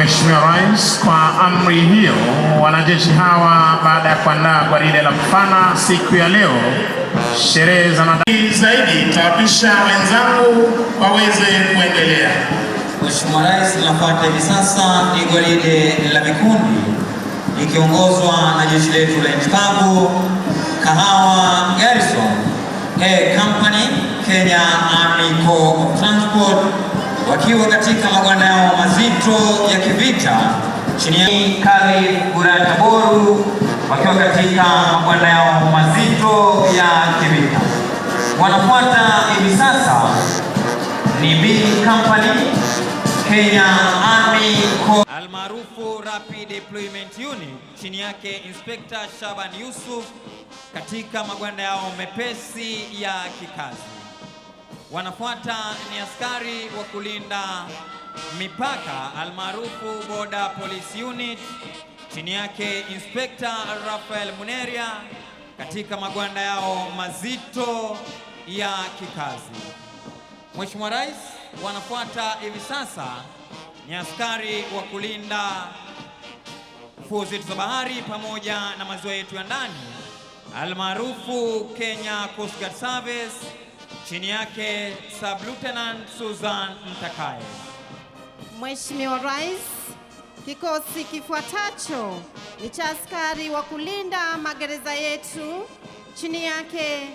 Mheshimiwa Rais kwa amri hiyo. Wanajeshi hawa baada ya kuandaa gwaride la kufana siku ya leo, sherehe za madai zaidi, tawapisha wenzangu waweze kuendelea. Mheshimiwa Rais, linafuata hivi sasa ni gwaride la vikundi likiongozwa na jeshi letu la nchi kavu, Kahawa Garrison, A Company, Kenya Army Corps of Transport, wakiwa katika magwanda yao mazito ya kivita chini ya Kali Gurataboru, wakiwa katika magwanda yao mazito ya kivita. Wanafuata hivi sasa ni B Company, Kenya Army Corps almaarufu Rapid Deployment Unit, chini yake Inspector Shaban Yusuf katika magwanda yao mepesi ya kikazi. Wanafuata ni askari wa kulinda mipaka almaarufu Border Police Unit, chini yake Inspector Rafael Muneria katika magwanda yao mazito ya kikazi. Mheshimiwa Rais, wanafuata hivi sasa ni askari wa kulinda fuo zetu za bahari pamoja na maziwa yetu ya ndani almaarufu Kenya Coast Guard Service, chini yake Sub Lieutenant Susan Mtakaye. Mheshimiwa Rais, kikosi kifuatacho ni cha askari wa kulinda magereza yetu, chini yake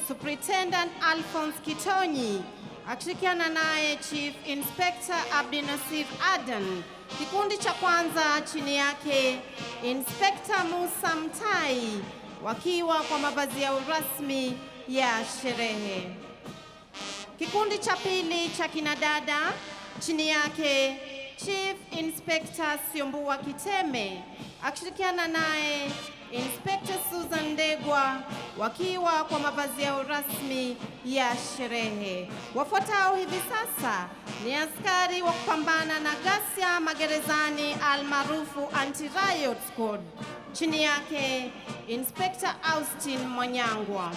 Superintendent Alphonse Kitonyi akishirikiana naye Chief Inspector Abdi Nasir Adan. Kikundi cha kwanza chini yake Inspector Musa Mtai wakiwa kwa mavazi yao rasmi ya sherehe. Kikundi cha pili cha kinadada chini yake Chief Inspector Siombua Kiteme akishirikiana naye Inspector Susan Ndegwa wakiwa kwa mavazi yao rasmi ya sherehe. Wafuatao hivi sasa ni askari wa kupambana na ghasia magerezani almaarufu Anti-Riot Squad, chini yake Inspector Austin Mwanyangwa.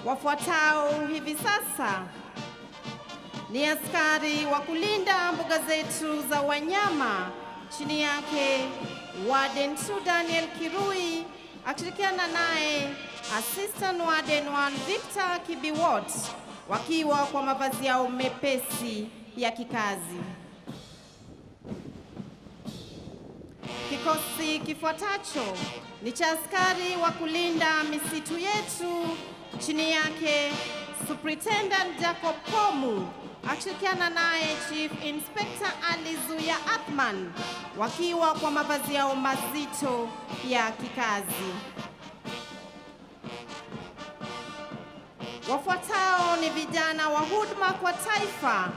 Wafuatao hivi sasa ni askari wa kulinda mbuga zetu za wanyama, chini yake Warden 2 Daniel Kirui akishirikiana naye Assistant Warden 1 Victor Kibiwot wakiwa kwa mavazi yao mepesi ya kikazi. Kikosi kifuatacho ni cha askari wa kulinda misitu yetu, chini yake Superintendent Jacob Komu akishirikiana naye Chief Inspector Ali Zuya Athman wakiwa kwa mavazi yao mazito ya kikazi. Wafuatao ni vijana wa huduma kwa taifa,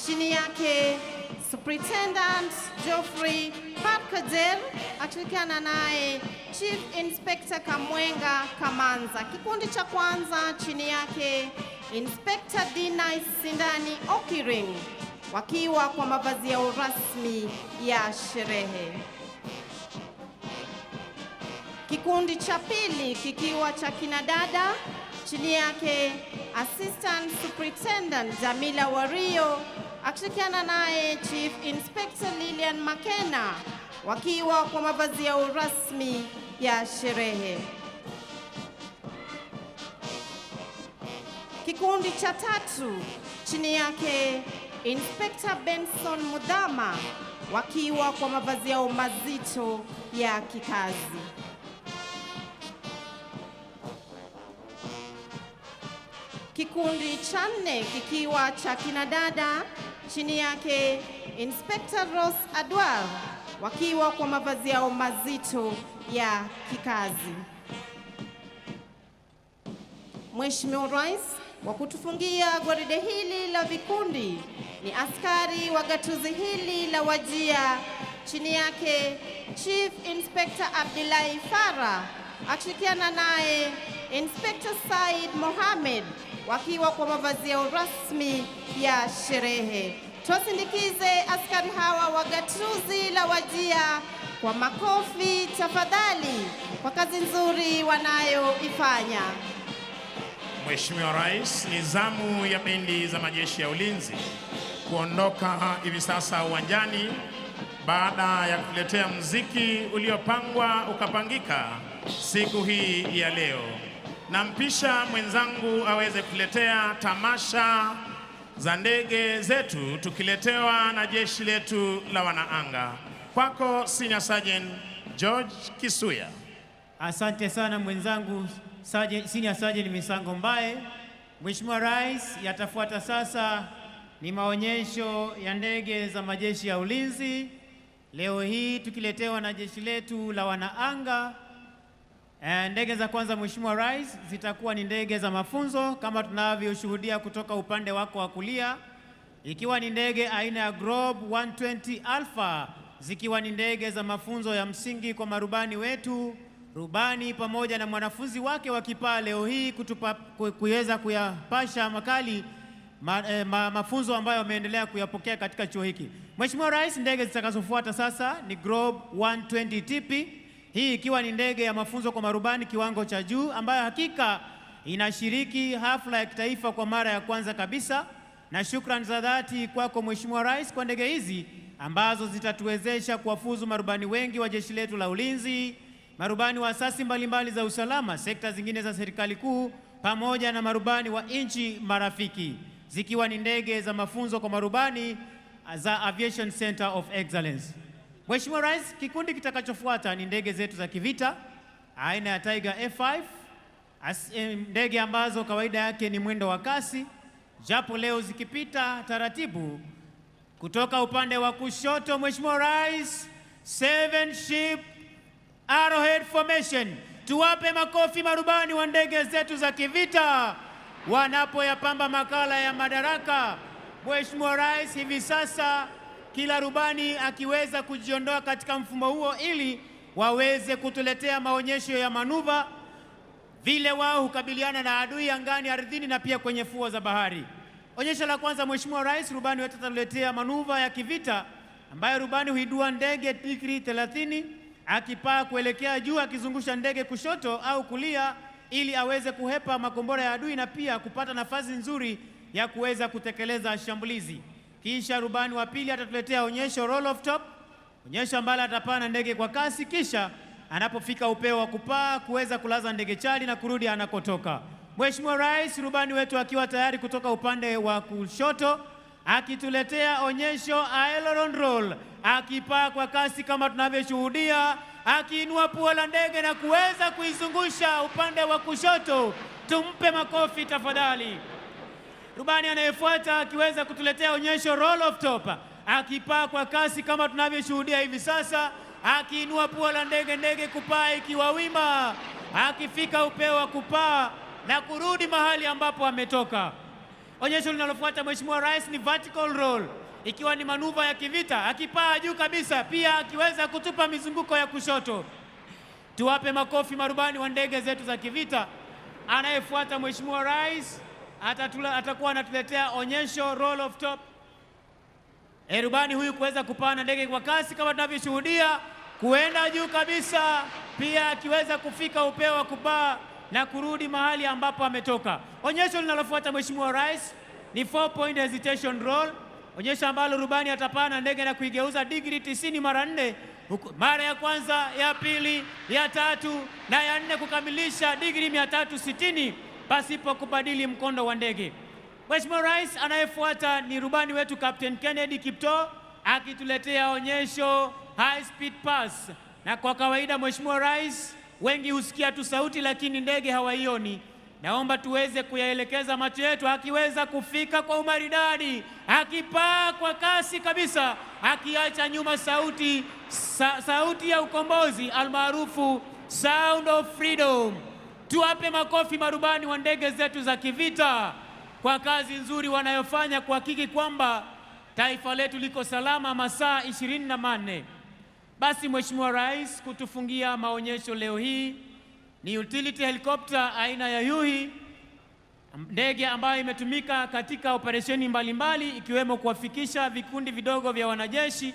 chini yake Superintendent Geoffrey Parkader akishirikiana naye Chief Inspector Kamwenga Kamanza. Kikundi cha kwanza chini yake Inspector Dinai Sindani Okiring wakiwa kwa mavazi yao rasmi ya sherehe. Kikundi cha pili kikiwa cha kinadada chini yake Assistant Superintendent Jamila Wario akishirikiana naye Chief Inspector Lilian Makena wakiwa kwa mavazi yao rasmi ya sherehe. Kikundi cha tatu chini yake Inspector Benson Mudhama wakiwa kwa mavazi yao mazito ya kikazi. Kikundi cha nne kikiwa cha kinadada chini yake Inspector Rose Adwar wakiwa kwa mavazi yao mazito ya kikazi. Mheshimiwa Rais, wa kutufungia gwaride hili la vikundi ni askari wa gatuzi hili la Wajir, chini yake Chief Inspector Abdullahi Farah akishirikiana naye Inspector Said Mohamed wakiwa kwa mavazi yao rasmi ya sherehe. Tuwasindikize askari hawa wa gatuzi la Wajir kwa makofi tafadhali, kwa kazi nzuri wanayoifanya. Mheshimiwa Rais, ni zamu ya bendi za majeshi ya ulinzi kuondoka hivi sasa uwanjani baada ya kutuletea mziki uliopangwa ukapangika siku hii ya leo. Nampisha mwenzangu aweze kutuletea tamasha za ndege zetu tukiletewa na jeshi letu la wanaanga. Kwako Senior Sergeant George Kisuya. Asante sana mwenzangu Senior Sergeant Misango Mbae. Mheshimiwa Rais, yatafuata sasa ni maonyesho ya ndege za majeshi ya ulinzi. Leo hii tukiletewa na jeshi letu la wanaanga. Ndege za kwanza Mheshimiwa Rais zitakuwa ni ndege za mafunzo kama tunavyoshuhudia kutoka upande wako wa kulia, ikiwa ni ndege aina ya Grob 120 Alpha, zikiwa ni ndege za mafunzo ya msingi kwa marubani wetu, rubani pamoja na mwanafunzi wake wa kipaa leo hii kuweza kuyapasha makali mafunzo ambayo wameendelea kuyapokea katika chuo hiki. Mheshimiwa Rais, ndege zitakazofuata sasa ni Grob 120 TP, hii ikiwa ni ndege ya mafunzo kwa marubani kiwango cha juu ambayo hakika inashiriki hafla ya kitaifa kwa mara ya kwanza kabisa, na shukrani za dhati kwako Mheshimiwa Rais kwa ndege hizi ambazo zitatuwezesha kuwafuzu marubani wengi wa jeshi letu la ulinzi, marubani wa asasi mbalimbali za usalama, sekta zingine za serikali kuu, pamoja na marubani wa nchi marafiki, zikiwa ni ndege za mafunzo kwa marubani za Aviation Center of Excellence. Mheshimiwa Rais, kikundi kitakachofuata ni ndege zetu za kivita aina ya Tiger F5, ndege ambazo kawaida yake ni mwendo wa kasi, japo leo zikipita taratibu. Kutoka upande wa kushoto Mheshimiwa Rais, 7 ship Arrowhead Formation. Tuwape makofi marubani wa ndege zetu za kivita wanapoyapamba makala ya madaraka. Mheshimiwa Rais, hivi sasa kila rubani akiweza kujiondoa katika mfumo huo ili waweze kutuletea maonyesho ya manuva vile wao hukabiliana na adui angani, ardhini na pia kwenye fuo za bahari. Onyesho la kwanza Mheshimiwa Rais, rubani wetu atatuletea manuva ya kivita ambayo rubani huidua ndege digrii 30 akipaa kuelekea juu akizungusha ndege kushoto au kulia ili aweze kuhepa makombora ya adui na pia kupata nafasi nzuri ya kuweza kutekeleza shambulizi. Kisha rubani wa pili atatuletea onyesho roll off top, onyesho ambalo atapaa na ndege kwa kasi, kisha anapofika upeo wa kupaa kuweza kulaza ndege chali na kurudi anakotoka. Mheshimiwa Rais, rubani wetu akiwa tayari kutoka upande wa kushoto akituletea onyesho aileron roll, akipaa kwa kasi kama tunavyoshuhudia, akiinua pua la ndege na kuweza kuizungusha upande wa kushoto. Tumpe makofi tafadhali. Rubani anayefuata akiweza kutuletea onyesho roll off top, akipaa kwa kasi kama tunavyoshuhudia hivi sasa, akiinua pua la ndege, ndege kupaa ikiwa wima, akifika upeo wa kupaa na kurudi mahali ambapo ametoka. Onyesho linalofuata Mheshimiwa Rais ni vertical roll, ikiwa ni manuva ya kivita, akipaa juu kabisa, pia akiweza kutupa mizunguko ya kushoto. Tuwape makofi marubani wa ndege zetu za kivita. Anayefuata Mheshimiwa Rais atakuwa anatuletea onyesho roll off top. Rubani huyu kuweza kupaa na ndege kwa kasi kama tunavyoshuhudia, kuenda juu kabisa, pia akiweza kufika upeo wa kupaa na kurudi mahali ambapo ametoka. Onyesho linalofuata Mheshimiwa Rais ni 4 point hesitation roll, onyesho ambalo rubani atapaa na ndege na kuigeuza digrii 90 mara 4, mara ya kwanza, ya pili, ya tatu na ya nne, kukamilisha digrii 360 pasipo kubadili mkondo wa ndege. Mheshimiwa Rais, anayefuata ni rubani wetu Captain Kennedy Kiptoo akituletea onyesho high speed pass. Na kwa kawaida Mheshimiwa Rais, wengi husikia tu sauti lakini ndege hawaioni. Naomba tuweze kuyaelekeza macho yetu, akiweza kufika kwa umaridadi, akipaa kwa kasi kabisa, akiacha nyuma sauti, sauti ya ukombozi almaarufu Sound of Freedom. Tuwape makofi marubani wa ndege zetu za kivita kwa kazi nzuri wanayofanya kuhakiki kwamba taifa letu liko salama masaa 24. Basi Mheshimiwa Rais, kutufungia maonyesho leo hii ni utility helicopter aina ya Yuhi, ndege ambayo imetumika katika operesheni mbalimbali ikiwemo kuwafikisha vikundi vidogo vya wanajeshi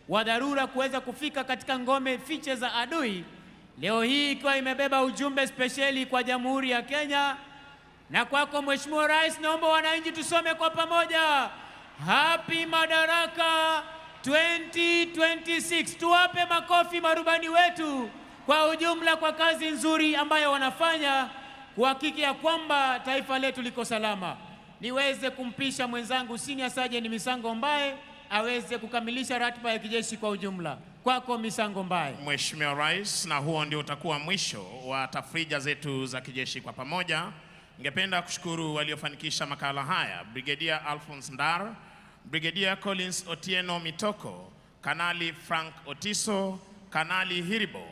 wa dharura kuweza kufika katika ngome fiche za adui. Leo hii ikiwa imebeba ujumbe spesheli kwa Jamhuri ya Kenya. Na kwako Mheshimiwa Rais, naomba wananchi tusome kwa pamoja. Happy Madaraka 2026. Tuwape makofi marubani wetu kwa ujumla kwa kazi nzuri ambayo wanafanya kuhakikisha kwamba taifa letu liko salama. Niweze kumpisha mwenzangu Senior Sergeant Misango Mbae aweze kukamilisha ratiba ya kijeshi kwa ujumla. Kwako Misango Mbae. Mheshimiwa Rais, na huo ndio utakuwa mwisho wa tafrija zetu za kijeshi kwa pamoja. Ningependa kushukuru waliofanikisha makala haya: Brigadier Alphonse Ndar, Brigadier Collins Otieno Mitoko, Kanali Frank Otiso, Kanali Hiribo,